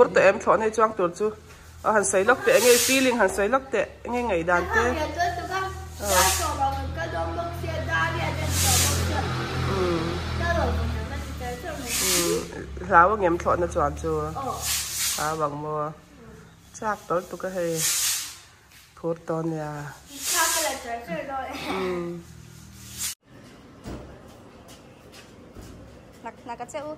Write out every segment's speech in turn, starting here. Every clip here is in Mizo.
phur tawh em thlawhna i chuang tur chu aw han sawi lawk teh enge i feeling han sawi lawk teh enge ngaihdan te hlau angem thlawhna chuan chu hlau ang maw chak tawlh tuk a hei. Phur tawh nia. Nak nak a che u.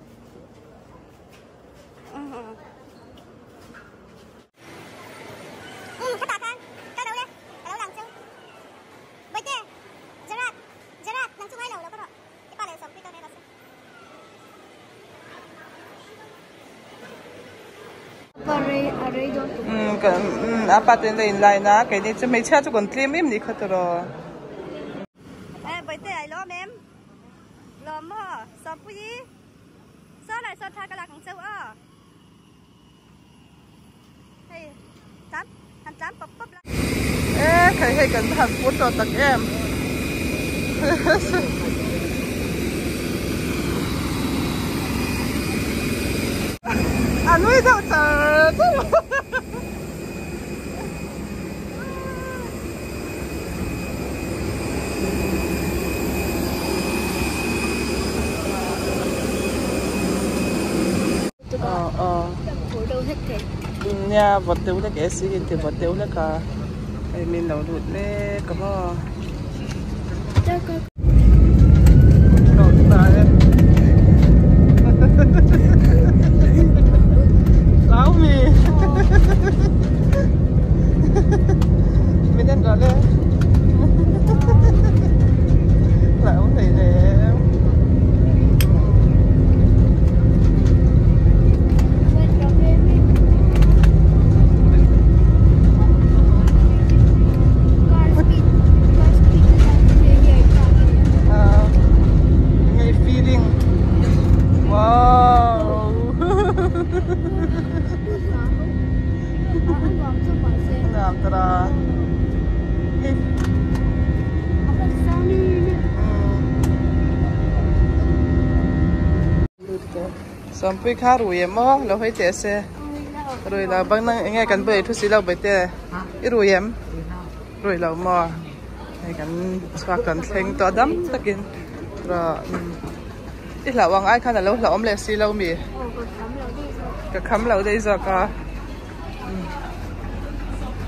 A pa ten la in line a keini chu hmeichhia chu kan tlem em ni kha tawh e baite ai lawm em lawm maw sawmpui saw lai saw tha ka lak ang cheu aw hei tlan han tlan pawp pawp la e khai hei kan han pur tawh tak em a nui deuh char char Nia vawt deuh hlek e si hi ti vawt deuh hlek a hei min lo lut mek a maw. Hlau mi min en rawh le hlau thei lem. Ngay feeling. Wow. Nuam tara. Sawmpui kha rui em aw lo hawi teh se rui lo bang nang enge kan buai thu si lo bai te i rui em rui lo maw hei kan chhuak kan thleng tawh dam takin rawh i hlauh ang ai khan alo hlauhawm leh si lo mi ka kham lo daih zawk a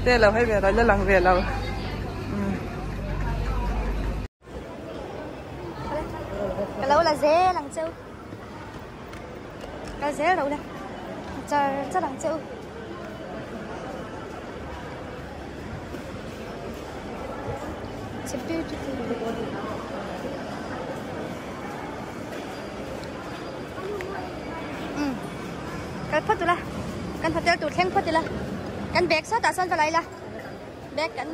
te lo hei ve lo la lang ve lo. Ka lo la zel ang cheu kal zel ro le char char ang cheu It's a beautiful Kal phawt ula kan hotel tur thleng phawt ila kan bag sawtah sawn va la ila bag kan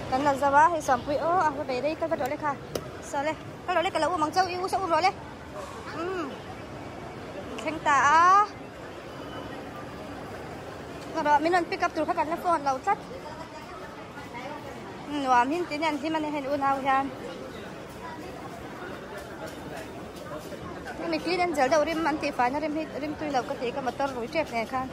Kan la zo a hei sawmpui aw a va bei rei ka va rawh le kha saw le ka rawh le ka lo um ang chauh i u saw um rawh le umm thleng ta a rawh min rawn pick up tur kha kan la phone lo tlat nuam hin tin hian hlim a ni hei unau hian. Hemi clean angel deuh rim an tih faina rim hi rim tui lo ka ti ka motor rui tep nen khan.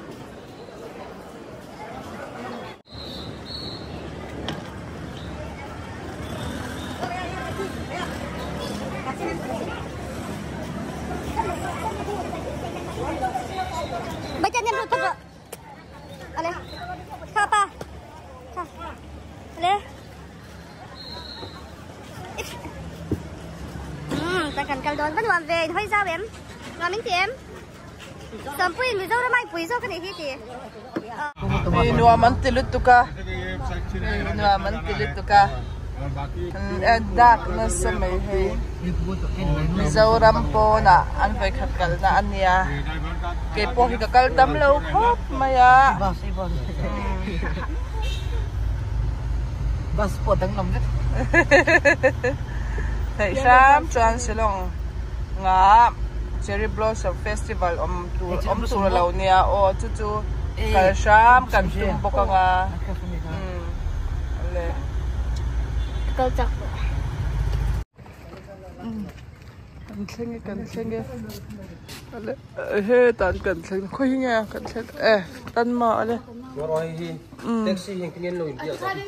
Bây giờ nem rút thật Ale kha pa kha ale ta kan kal dawn va nuam ve in hawi zau em nuam in ti em Sawmpui in Mizoram a inpui zawk a nih hi ti Hei nuam an ti lutuk a hei nuam an ti lutuk a dak nasa mai hei Mizoram pawnah an vawikhat kalna a nia keipawh hi ka kal tam lo khawp mai a. Bus pawh danglam vek. Theih hram chuan Shillong nga Cherry Blossom Festival awm tur awm tur a lo nia aw chu chu kal hram kan tum bawk anga. Ale. Kal chak tawh. Kan thleng e kan thleng e. Ale hetan kan thleng khawi hi nge kan thleng e tan maw ale. Taxi hi engtin nge an lo inbiak ang?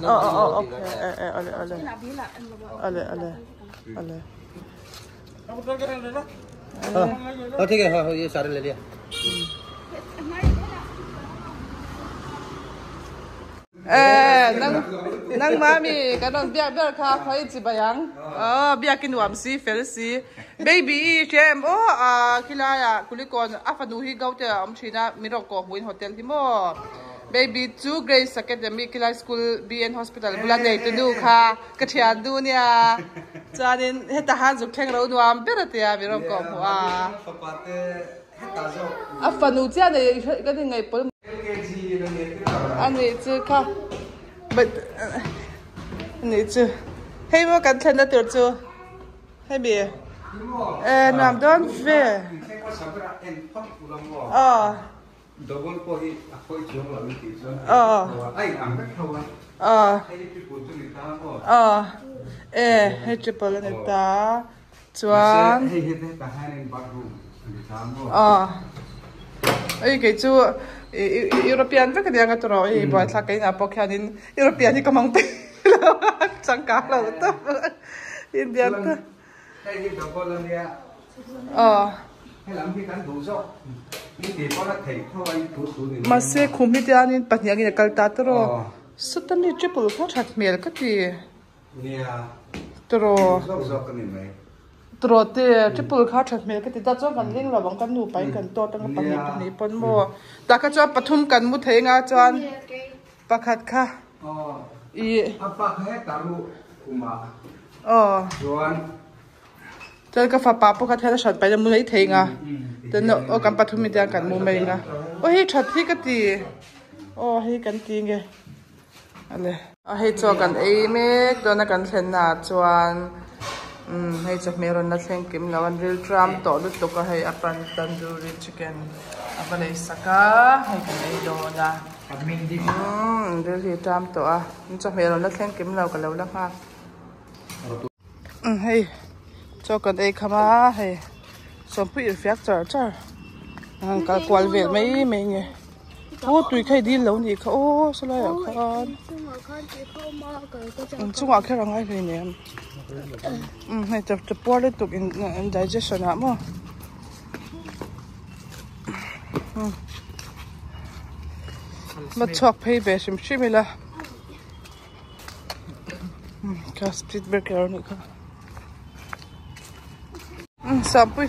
Aw aw aw okay e e ale ale ale ale ale. हाँ ठीक है हाँ ये सारे ले लिया Eh, nang nang mami kan on biak ber kha khoi chi bayang. Oh, biak in nuam si fel si. Baby i chem o a khilaya kulikon a fanu hi gaute am thina miro ko huin hotel hi mo. Baby chu Grace Academy khilai school BN Hospital bula nei tu nu kha ka thian du nia. Chuanin heta han zuk thleng ro nuam ber atia miro ko hmu a. A fanu chiah nei kan inngaih pawl a nih chu kha but a nih chu hei maw kan thlenna tur chu hemi e nuam dawn ve aw aw aw aw e hei triple a ni ta chuan aw hei kei chu European vek ania nga tawh hei buaithlak ka inah pawh khianin European hi ka hmang peih lo a changkang lo tawp Indian te aw mahse khum hi tianin pahnih angin a kal ta tawh sawta mi triple kha that hmel ka ti. Tiraw tiraw te triple kha that hmel ka ti ta chuan kan ling lo ang kan nupa in kan tawt anga pahnih pahnih pawn maw tah kha chuan pathum kan mu thei anga chuan pakhat kha ih aw chuan ka fapa pawh kha thil a hran pahin a mu mai thei anga chuan aw kan pathum in tiang kan mu mai anga aw hei that hi ka ti aw hei kan ti nge. Ale. A hei chaw kan ei mek dawn a kan thlenna ah chuan umm hei chawhmeh rawn la thleng kim lo an ril tram tawh lutuk a hei a pan tandoori chicken a va lei sak a hei kan ei dawn a umm ril hi tram tawh a chawhmeh rawn la thleng kim lo ka lo la nghak umm hei chaw kan ei kham a hei sawmpui irhfiak char char a han kal kual vel mai mai nge. Aw tui kha i dil lo nih kha aw saw lai ah khan inchungah kher a ngai hlei nem umm hei cha puar lutuk in digestion ah maw umm va chhuak phei ve hrim hrim ila umm kha speed breaker a nih kha umm Sampui.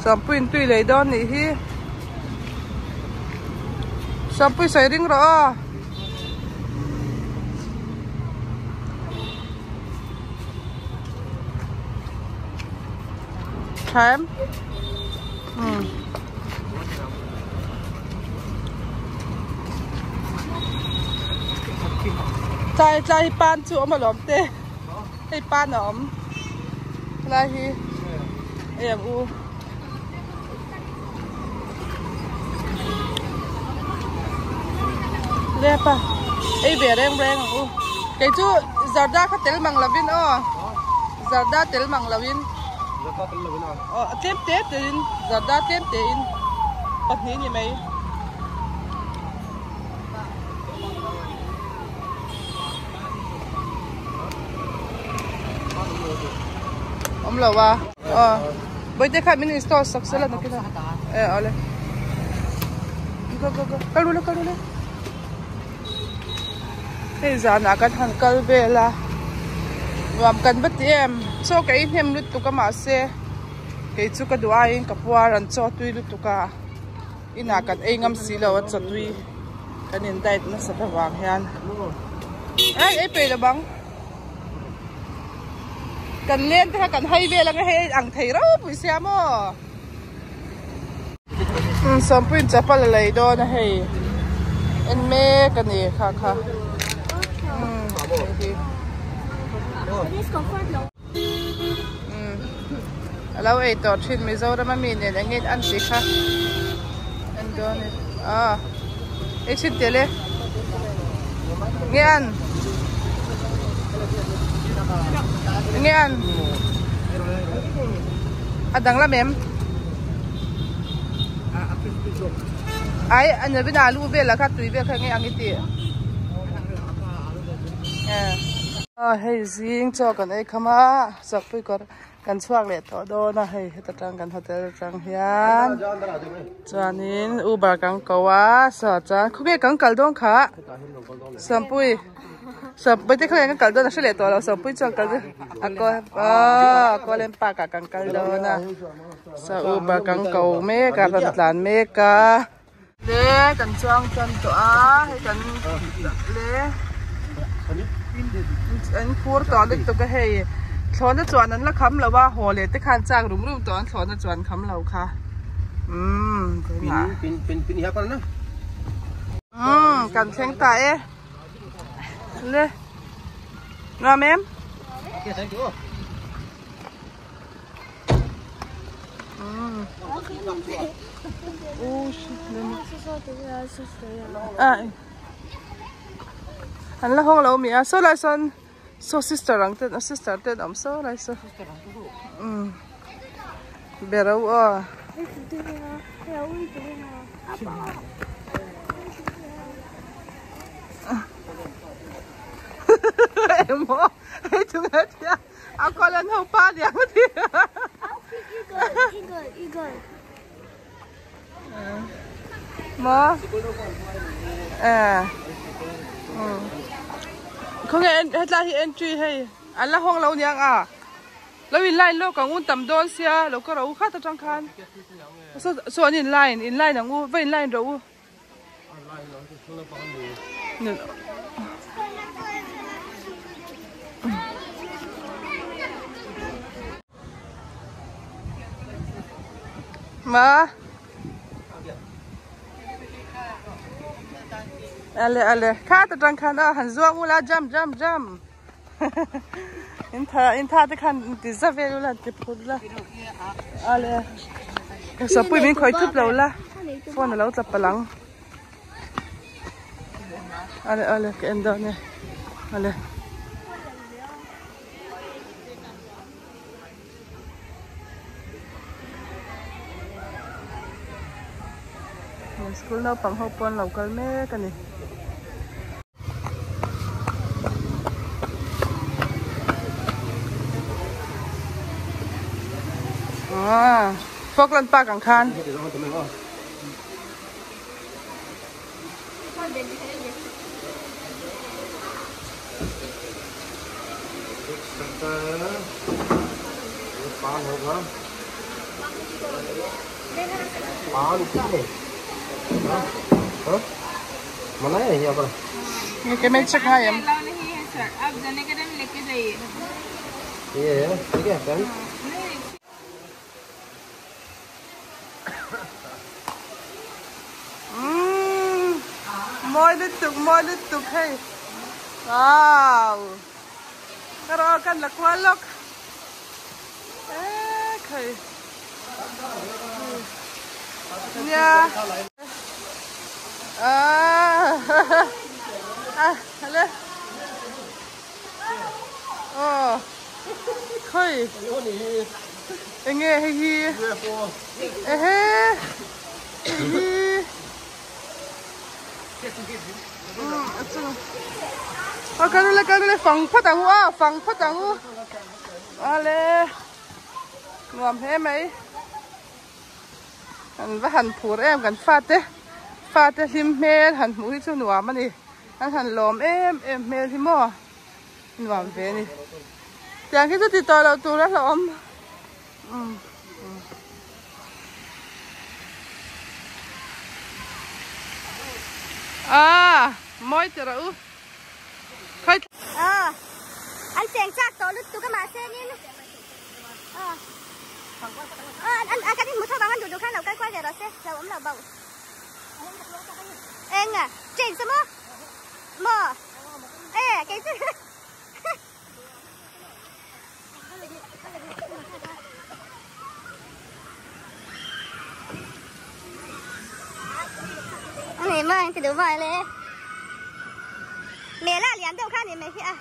Sampui in tui lei dawn nih hi Sampui sawi ring rawh aw. Tha em? Umm. Tlai tlai hi pan chu awm alawm te hei pan a awm helai hi hei ang u lep a ei ve reng reng ang u kei chu zarda kha tel mang lovin aw zarda tel mang lovin aw tlem te te in zarda tlem te in pahnih ni mai. Awm lo a aw bawihte kha min install sak sela nakin a e awle go go go kal ru le kal ru le hei zanah kan han kal vel a nuam kan va ti em chaw ka ei hnem lutuk a mahse kei chu ka duh aiin ka puar an chaw tui lutuk a. Inah kan ei ngam si lo a chawtui kan in diet nasat avang hian ei ei peih lo bang kan len te kha kan hai vel anga hei ang thei ropui sia maw sawmpuiin chapal a lei dawn a hei en mek a ni kha kha hei hi. A lo ei tawh thin Mizoram a mi nen engin an tih kha en dawn e ah ei thin tel e nge an nge an a danglam em ai an lovin alu vel ah kha tui vel kha nge ang i tih eh hei zing chaw kan ei kham a chakpui kawr Kan chhuak leh tawh dawn a hei heta tang kan hotel atang hian chuanin uber kan ko a saw chuan khawnge kan kal dawn kha sawmpui sawmpui te khawnge kan kal dawn a hre leh tawh lo sawmpui chuan kal a ko aw kawlem park ah kan kal dawn a saw uber kan ko mek a rawn tlan mek a le kan chuang tan tawh a hei kan le an phur tawh lutuk a hei thlawhna chuan an la kham lo a haw leh te khan chak rum rum tawh an thlawhna chuan kham lo kha umm tunah umm kan thleng ta e le nuam em. An la hawng lo mi a saw lai sawn saw sister ang ten a sister ten a awm saw lai saw umm bero aw. Engmaw hei chu nge tia. A kual an ho pa liang a ti. Maw? Eh. Khawnge hetlai hi entry hei an la hawng lo niang a. Lo in line lawk ang u tam dawn sia lo ka ro u khat atang khan. Saw saw an in line in line ang u va in line rawh u. Ma Ale ale kha ta tang khan a han zuang ula jam jam jam in tha in tha te khan ti za vel ula ti phut la ale sapui min khoi thup lo la phone alo tla palang ale ale ka en dawn e ale school naupang ho pawh an lo kal mek ani. Ah, Falkland Park ang khan. Nge ke mai check ngai em? आप जाने के टाइम लेके जाइए ये है ठीक है pen Moi lutuk moi lutuk hei. Wow. Karo kan la kualok. Eh khai. Nia. Ah. Ah, ale. Oh. Khoi. Enge hei hi. Ehe. Hi. A kalule kalule fang phat ang u a fang phat ang u. Ale. Nuam he mai. Kan va han phur em kan fa te. Fa te hlim hmel han hmuh hi chu nuam ani. An han lawm em em hmel hi maw. Nuam ve ani. Tiang khi chu ti tawh loh tur a hlawm. À, moi te ra u. Khai À. Anh chèn chak to lut tu ka ma sen in. À. À anh anh cái một thằng anh đủ đủ khăn nào cái qua giờ đó xe, giờ ấm nào bầu. Em à, chèn sao mơ? Mơ. Ê, cái gì? duh mai le. Mela lian deuh kha ni mai hi a.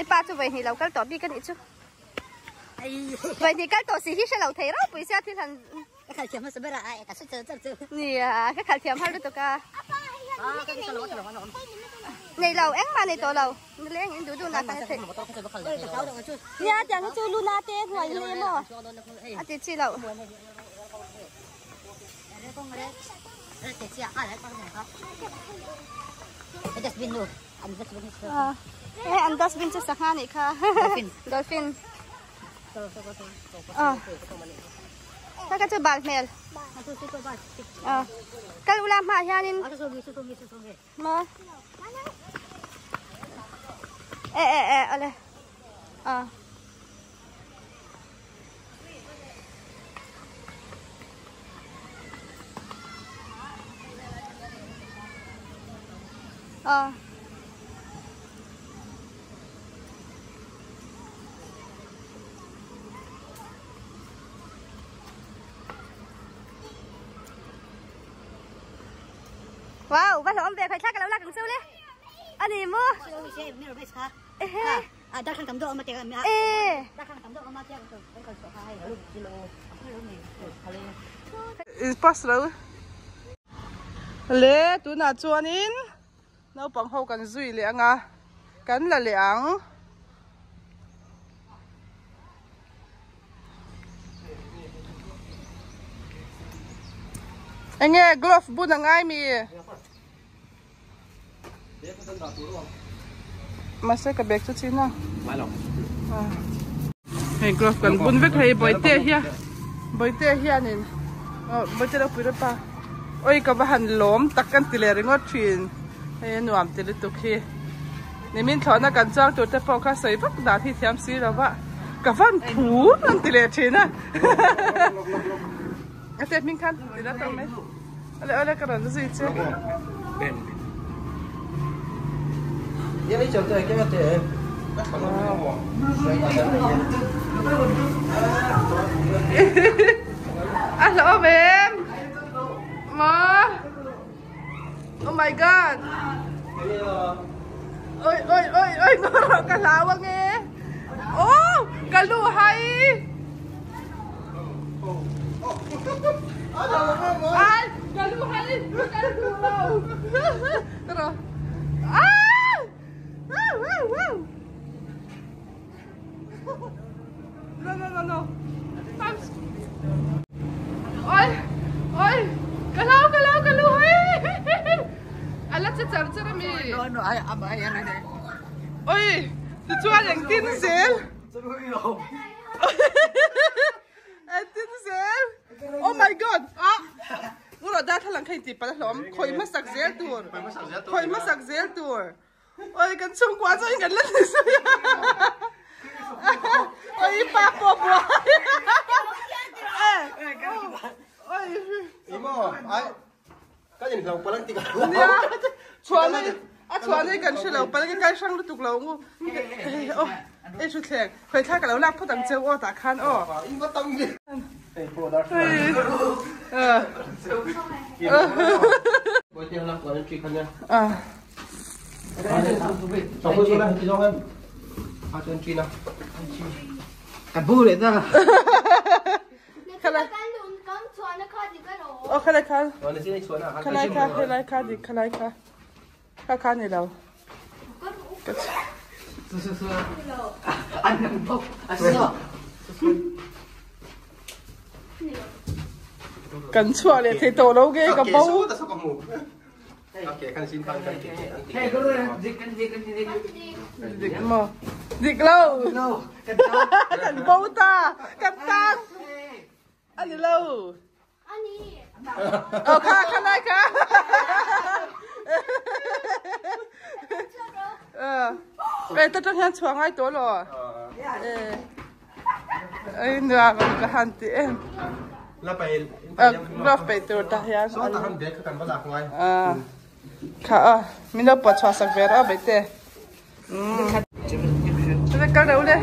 Pa chu vawi hnih lo kal tawh bik a nih chu vawi hnih kal tawh si hi hre lo thei ropui sia thil han ka khal thiam hmasa ber a ka hre char char chu nia ka khal thiam har lutuk a nei lo engmah nei tawh lo nileng in duh duh nak a theih nia tiang hi chu luna te hnuai hi emaw a ti chi loh Hei an dustbin chu sangha nih kha dolphin kha kha chu bal hmel kal ula hmaah hianin maw e e e awle ah. Ah. Wow, va hlawm ve khai thla ka lo lak ang chu le. Ani mu. Ehe. In pass lo le tunah chuanin naupang ho kan zui leh ang a kan la leh ang. Enge glove bun a ngai mi? Mahse ka bag chu chin a. Hei glove kan bun vek hei bawihte hian bawihte hianin bawihte lo pui rawh pa oi ka va han lawm tak kan ti leh ringawt thin hei a nuam ti lutuk hi nimin thlawhna kan chuang tur te pawh kha sawi vak dan hi thiam si lo va ka van phur an ti leh thin a a te hming khan ti la tawh mai. Ale ale ka rawn zui che. A hlauhawm em? Maw? Oh my god. Oi oi oi oi ngawrh ka hlau ange. Oh, ka lu hai. Ai, ka lu hai, ka lu lo. Tara. Ah! Wow, wow, wow. No, no, no, no. Oi, oi. Ka lau, ka lau, ka lu hai. Ala che char char ami. No, no, ai, ai, ai, ai. Oi, tichuan engtin zel. Engtin zel. Oh my god. Ah. Ura da thalang kha inti pala hlawm. Khoi hmasak zel tur. Khoi hmasak zel tur. Oi kan chhungkua chu in kan la ni zui a. Oi pa pawh buai. Oi. Imo, ai. Kan inhlo palh ang ti ka Nia, chhuah nei, a chhuah nei kan hre lo palh ang kai hrang lutuk lo ngu. Aw, ei thu thleng, khawi thla ka lo lak phawt ang cheu aw tah khan aw. In va tam ni. Hei pawh dar Ah. Kan bu leh ta. Khalai Aw khalai kha Khalai kha helai kha dik khalai kha kha kha ni lo Kan chhuah leh thei tawh lo nge ka bo Dik maw? Dik lo! Kan bo ta! Kan tang! A ni lo! Aw kha kha lai kha! Eh ta tang hian chhuah ngai tawh lo. Eh. Ai nuam ang ka han ti em. La pai glove pe tur ta hian. So ta han bag kha kan va lak ngai. Ah. Kha a min lo pawt chhuah sak ve rawh a te. Chule kal deuh le.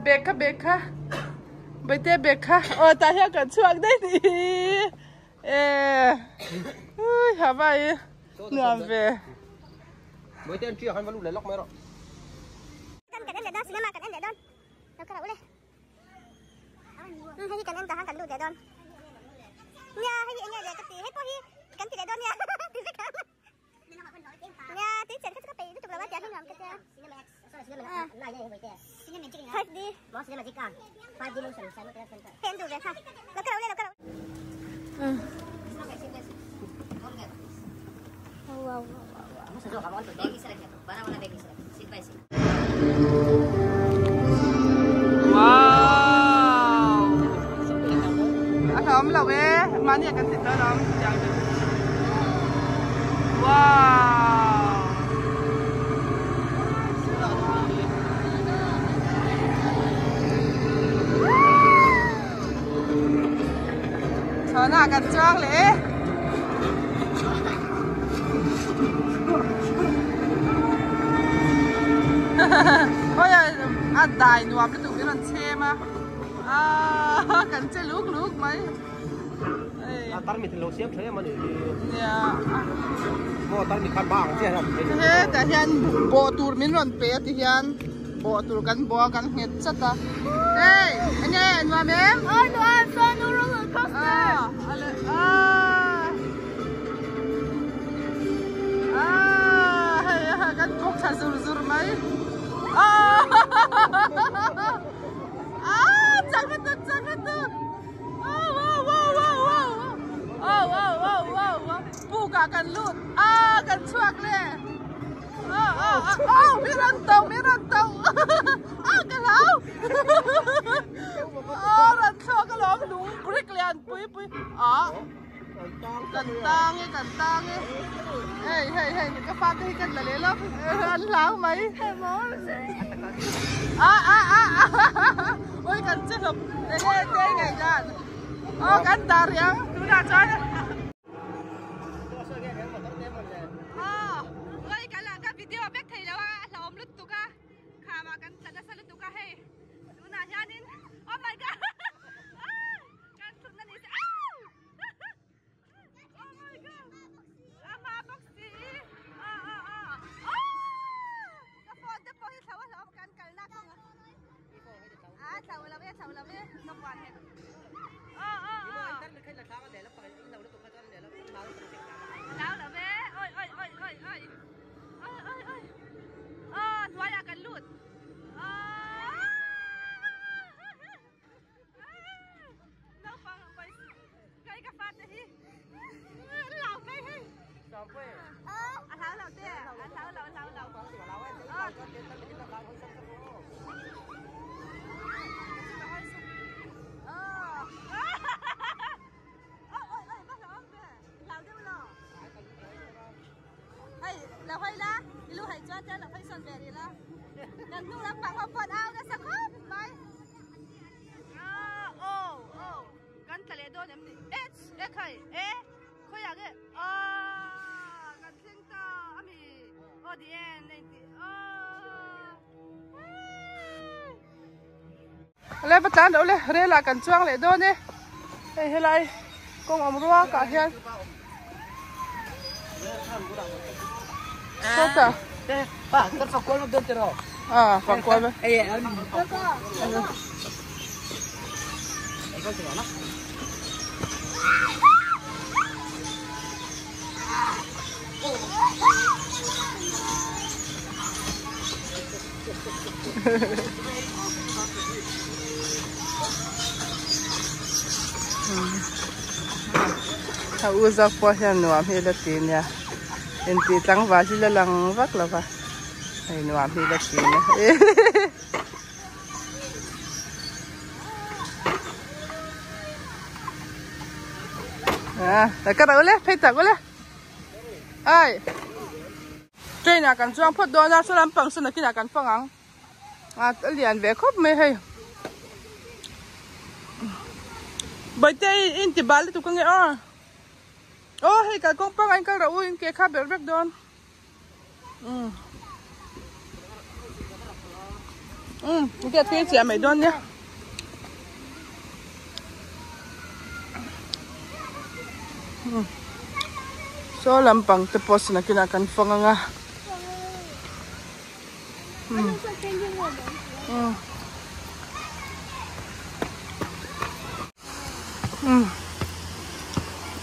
Bag kha bag kha. Baite bag kha. Aw tah hian kan chhuak daih ni. Eh. Ui Hawaii nuam ve. Baite an ṭiah khan va lut leh lawk mai rawh. Kan kan en leh dawn cinema kan en leh dawn. Lo kal ule. Hei hi kan en tah khan kan lut leh dawn. Nia hei hi enge leh ka ti hei pawh hi kan ti leh dawn nia ti vek ang. Nia tui chen kha chu ka peih lutuk lo a tiang hi nuam ka tia. 5D. Hei an duh ve kha. Lo kal ule lo kal. Wow wow wow. Wow! A hlawm lo e, mahni ah kan ti tawh alawm tiang chu. Wow! Chhawna ah kan chuang leh e. A dai nuam lutuk in rawn chhem a aaa kan che luk luk mai a tarmit lo siam tha em a nih hi nia maw tarmit khan bang chiah hian hetah hian bawh tur min rawn pe a ti hian bawh tur kan bawh a kan nghet chat a hei enge nuam em aw nuam chuan roller coaster aaa Aaa hei a kan bawk thla zur zur mai aaa aaa chak lutuk chak lutuk wow wow wow wow wow wow wow wow wow wow puk ah kan lut aaa kan chhuak le aw aw aw mi rawn to mi rawn to a ka hlau aw rawn thlawk alawm lung brick lian pui pui ah. Kan tang e, kan tang e. Hei, hei, hei, ka fate hi kan la leh lawk. An hlau mai. A, a, a, a. Ui, kan che hlawp. Enge te ngai dan. Aw, kan dar riang. Tunah chuan. Aw, ui, ka la, ka video vek thei lo a, a hlauhawm lutuk a. Khamah kan tla nasa lutuk a, hei. Tunah hianin, oh my god. Kan thutna ni se Au! Oh my god! A hma bawk si! Aw aw aw! Aw! Ka phone te pawh hi thlo a hlauh kan kalna kawng a. A thlo lo e thlo lo e ka puan he. Aw aw aw! Hlau lo e oi oi oi oi oi oi oi oi aw hnuaiah kan lut aw. Naupang kai ka fate hi an hlau mai hei a hlau lo te a hlau lo a hlau lo Hei lo hawi la i lu haih chuan chuan lo hawi sawn ve rih la kan hnung lampang ho pawh an au nasa khawp mai aw aw kan tla leh dawn em ni eh e khai e khawiah nge aw kan thleng ta ami aw the end a intih aw le va tlan loh le rel ah kan chuang leh dawn e hei helai kawng awm ruak ah hian sawtah ah fak kual vek A u zawk pawh hian nuam hi la ti nia intih tlangval hi la lang vak lo va hei nuam hi la ti nia À, các bạn lấy phải tập lấy. Ai. Train à cần chuang phốt đó ra số làm bằng số là khi nào cần phong ăn. À, liền về khóc mày hay. Bởi thế in thì bà lấy tụi con nghe o. Ô hay cả con băng anh cái rồi in kia khác bẹt bẹt đón. Ừ, cái kia chị mày đón nhá. So lampang tapos na kinakan nga.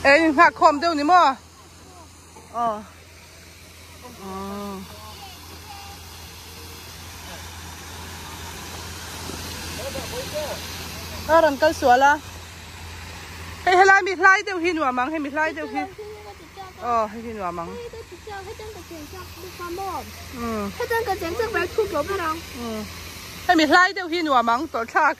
Eh, nga khom deu ni mo. Oh. Aran kal suala. Hey, helai mi hlai deuh hi nuam ang, hei mi hlai deuh hi. Oh, hei hi nuam ang. Hei mi hlai deuh hi nuam ang tawh thlak.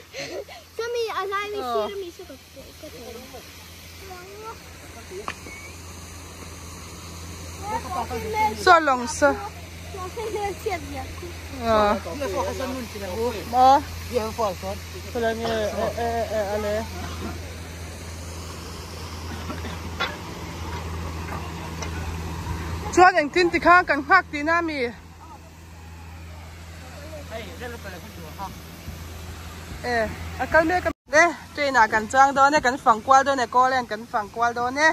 So long sa. Ờ. Chuan eng tin ti kha kan nghak ti na mi. Eh, a kal me ka le train a kan chang do ne kan fang kwal do ne ko len kan fang kwal do ne.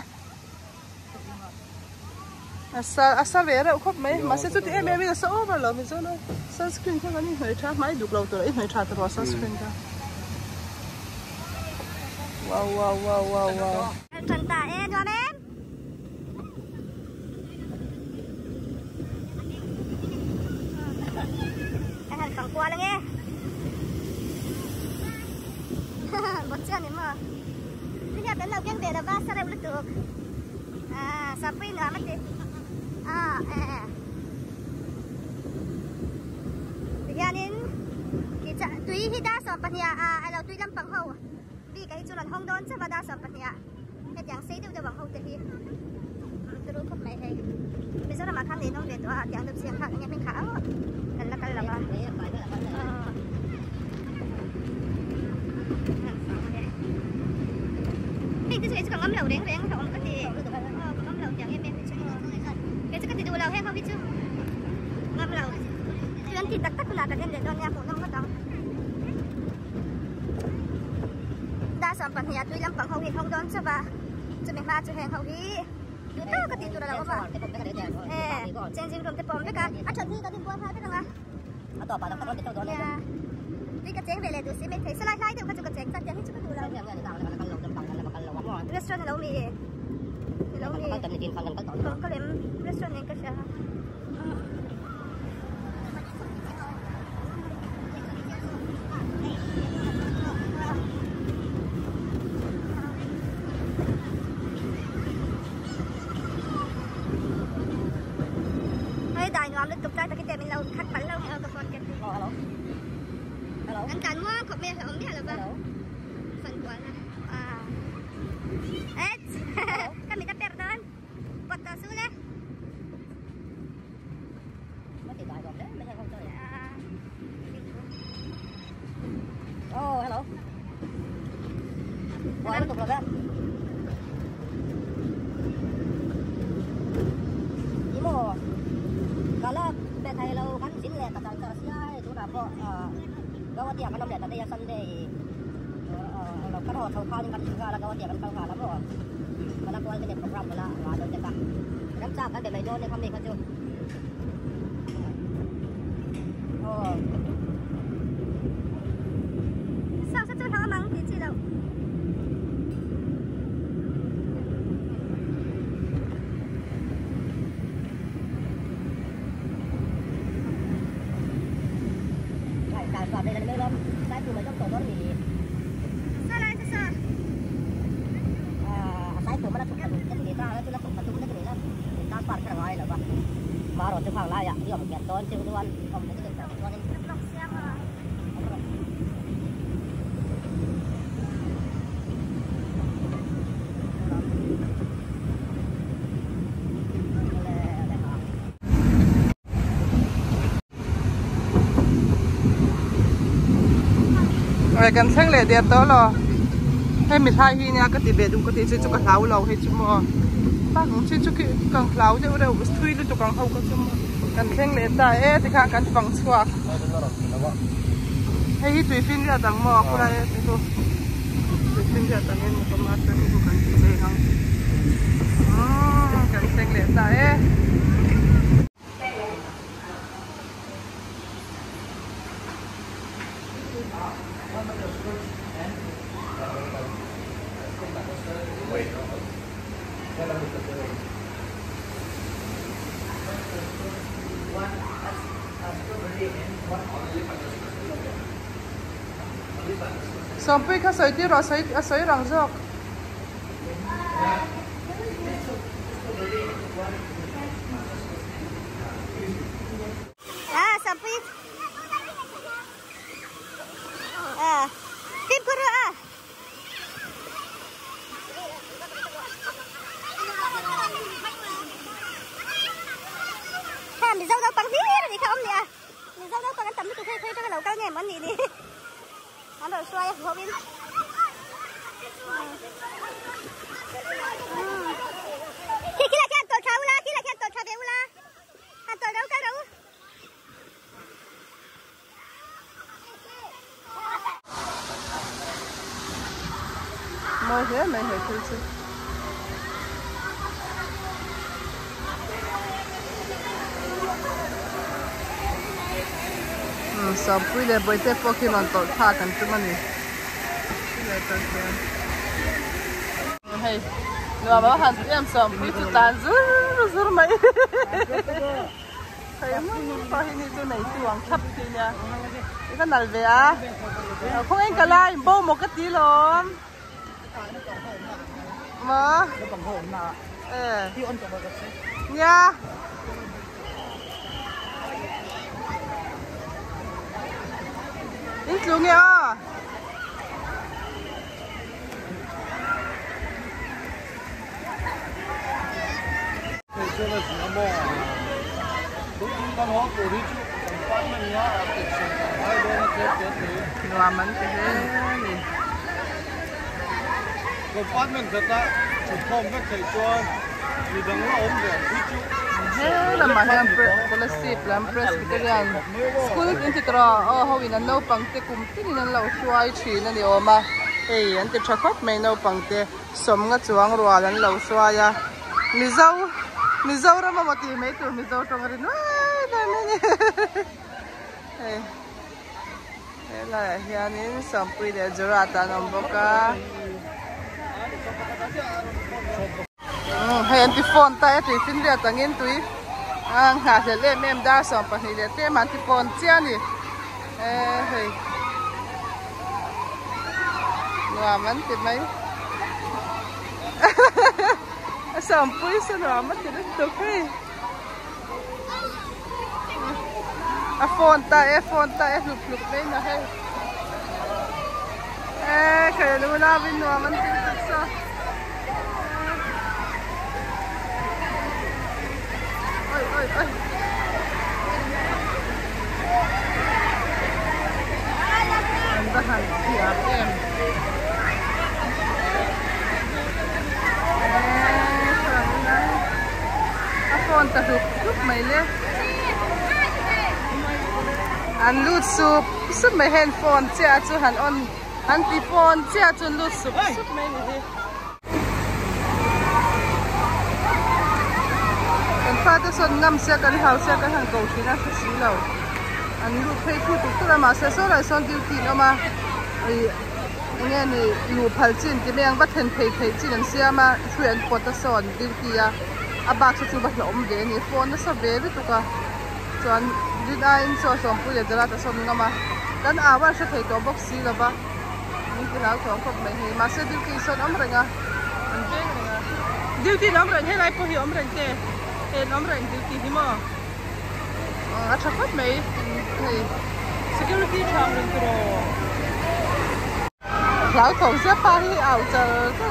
Asa asa ve ra khop mai ma se chu ti em em mi sa over lo mi zo no. Sunscreen kha kan ni hnoi tha mai duk lo to i hnoi tha to sunscreen ka. Wow wow wow wow wow. Than ta e do me. Phẳng qua là nghe bớt chân này mà bây giờ đến lâu kiêng về là ba sao đều được à sao pin nữa mất đi à bây giờ nên thì tùy khi đa số bát nhà à lâu tùy làm bằng hậu vì cái chỗ lần không đón chắc là đa số bát nhà cái dạng xây đều bằng hậu thì tôi không mấy hay bây giờ là mà khám đến ông để tôi dạng được xem khác nghe mình khá cần là ba cái cái cái ngâm lẩu đến đến không có gì ngâm lẩu chẳng em em cái cái thì đồ lẩu hay không biết chứ ngâm lẩu chuyên thì tắc tắc là cái để cho nhà phụ năm có tao đa số phần nhà tôi làm bằng hậu thì không đón cho bà cho mình ba cho hàng hậu thì tôi cái tiền tôi là có bà trên trên rồng cái bom với cả à chuẩn thì có tiền buôn hai cái nào à tao bà tao có tiền tao đó đi cái chén về là tôi sẽ mình thấy slide slide được cái chén chén chén chút cái đồ restaurant lâu mì lâu mì không có lem restaurant này cái sao hay đại nuam lên tục ra cái tiền mình lâu khách bắn lâu nghe cái con cái anh cản mua cọp mẹ ông biết là ba phần quán à et kami ta perdon bata sule oh hello Wah, itu berapa? Imo, kalau betai lau kan sini le, kata kata sia itu apa? Gawa tiang kan le, tadi ya Sunday. Lo kan ho thau kha kan ka la gawa tiang kan kha la mo. Mala kwal ke program mala wa don te ka. Ram cha kan be mai don ne kham ne kha chu. Oh. Sao sao chu thang mang ti chi đâu. Oi kan thleng leh der tawh lo. Hei mi hlai hi nia ka ti ve duh ka tih chu chu ka hlau lo hei chu maw. Bak ang chi chu khi ka hlau deuh reuh thui lutuk ang ho ka chu maw. Kan thleng leh ta e tikhan kan fang chhuak. Hei hi tui finriat ang maw khulai e te chu. Tui finriat ang in motor a chuan hi chu kan ti leng ang. Umm kan thleng leh ta e. Sawmpui kha sawi tir rawh a sawi a sawi rang zawk. Ah Sawmpui ah fimkhur rawh a. Kha Mizo naupang hlir a nih kha awm nia. Mizo naupang an tam lutuk hei khawi atanga lo kal nge maw an nih ni. An rawn hruai a hmuh in. Khi khi lah khian tawlh thla ula, khi lah khian tawlh thla ve ula. Han tawlh rau kal rau. Mawi hle mai he thil chu. Umm Sawmpui leh Bawihte pawh khi rawn tawlh thlak an tum a ni. Hei nuam a han em Sawmpui chu tlan zur zur mai. Hei hmun pawh hi ni chu nei tu ang thlap khi nia i va nal ve a khaw eng ka la in bo maw ka ti lawm maw e nia in tlu nge aw. Nuam an ti hle a ni. He lamah hian Kolasib lam Presbyterian School in ti tawh a aw ho in an naupang te kum tinin an lo hruai thin a ni awm a hei an ti tha khawp mai naupang te. Sawmnga chuang rual an lo hruai a, Mizo, Mizoram emaw tih mai tur Mizo tawng a ri nuai nuai mai a ni. Hei, helaiah hianin Sawmpui leh Jurat an awm bawk a. Hei an ti phone ta e tui finriat angin tui a nghahhlelh em em dar 12 leh tlem an ti phone chiah a ni. E hei. Nuam an ti mai. A sawmpui sa nuam a ti lutuk hei. A phone ta e phone ta e hlup hlup mai na hei. E khai lu lavin nuam an ti lutuk sa. Oi oi oi. An va han thiam em. A phone ta hlup hlup mai le. An lut sup sup mai hen phone chiah chu han on an ti phone chiah chu an lut sup sup mai ni hi. Kan fate sawn ngam sia kan hau sia kan han ko thin a hre si lo an lut phei thu tuk tuk a mahse saw lai sawn duty an awm a ih eng nge ni luh phal chin ti mai ang va thlen phei theih chin an siam a hrui an pawt a sawn duty a a bak saw chu va hlauhawm ve a ni phone nasa ve lutuk a chuan rin aiin chaw sawmpui leh Jarat a sawn ngam a kan au a an hre thei tawh bawk si lo va. Min ti hlau tawh khawp mai hei mahse duty sawn awm reng a an veng reng a duty an awm reng helai pawh hi awm reng te hei an awm reng duty hi maw a tha khawp mai hei security tha ang reng tiraw hlau thawng zia pa hi au char char.